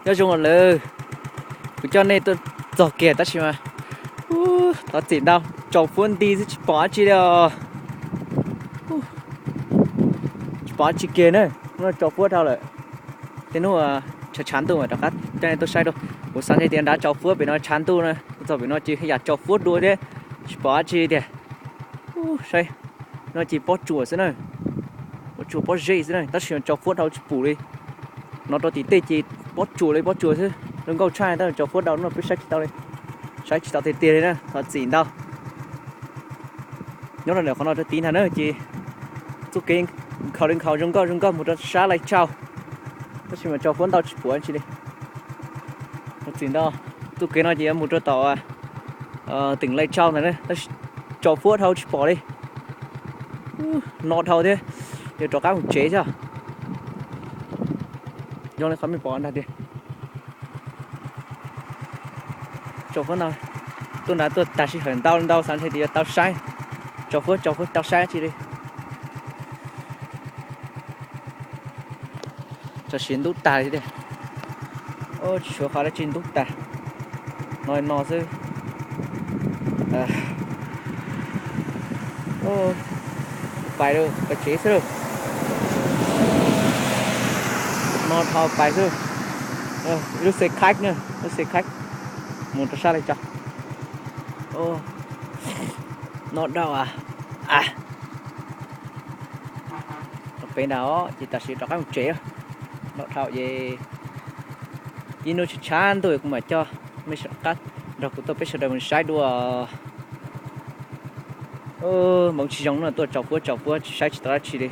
Nyob zoo lawm, kuv coj nej tuaj txog kiag tab sis mas thov txim ntau, tsaus fuab nti xwb tsis pom dab tsi li os. Tsis pom dab tsi kiag na, hnub no tsaus fuab dhau lawm. Tej hnub tshav tshav ntuj mas rov qab coj nej tuaj saib dua. Kuv xav ntshe tias nrad tsaus fuab pem no tshav ntuj na, txog pem no ces yam tsaus fuab dua thiab, tsis pom dab tsi tiag. Saib, no ces pob tsuas xwb na, pob tsuas pob zeb xwb na, tab sis tsaus fuab dhau tsis pum li. No rau tim tej ces pob tsuas li pob tsuas xwb, zoo nkauj tshaj tab sis tsaus fuab dhau no peb saib tsis tau li, saib tsis tau tiag tiag li na, thov txim ntau. Nyob rau ntawm qhov no rau tid ntag na ces txoj kev nkhaus li nkhaus zoo nkauj zoo nkauj mus rau sab Laij Tsau, tab sis mas tsaus fuab ntau tsis pom dab tsi li. Thov txim ntau, txoj kev no ces yuav mus rau tom teem Laij Tsau ntag na, tab sis tsaus fuab dhau tsis pom li. No dhau thiab, yuav rov qab mus tsev xwb. Zoo li qhov nej pom ntag tiag. Tsaus fuab ntau, tuaj nrad tuaj tag sij hawm ntau ntau xav ntshe tias yuav tau saib, tsaus fuab tsaus fuab tau saib dab tsi li. Tam sim ntub tag li thiab tiag. Tsis tshuav qhov dab tsi, ntub tag no no xwb. Pais lawm, pais tsev xwb lauj. No dhau pais xwb. Lub xe khaib na, lub xe khaib mus rau sab Laij Tsau. No dhau a, pem ntawd ces tam sim rov qab mus tsev. No dhau ces ib hnub tshav tshav ntuj kuv mam coj mej sawv daws, nrog kuv tuaj peb sawv daws mus saib dua. Hmoov tsis zoo no tuaj tsaus fuab tsaus fuab tsis saib tsis tau dab tsi li.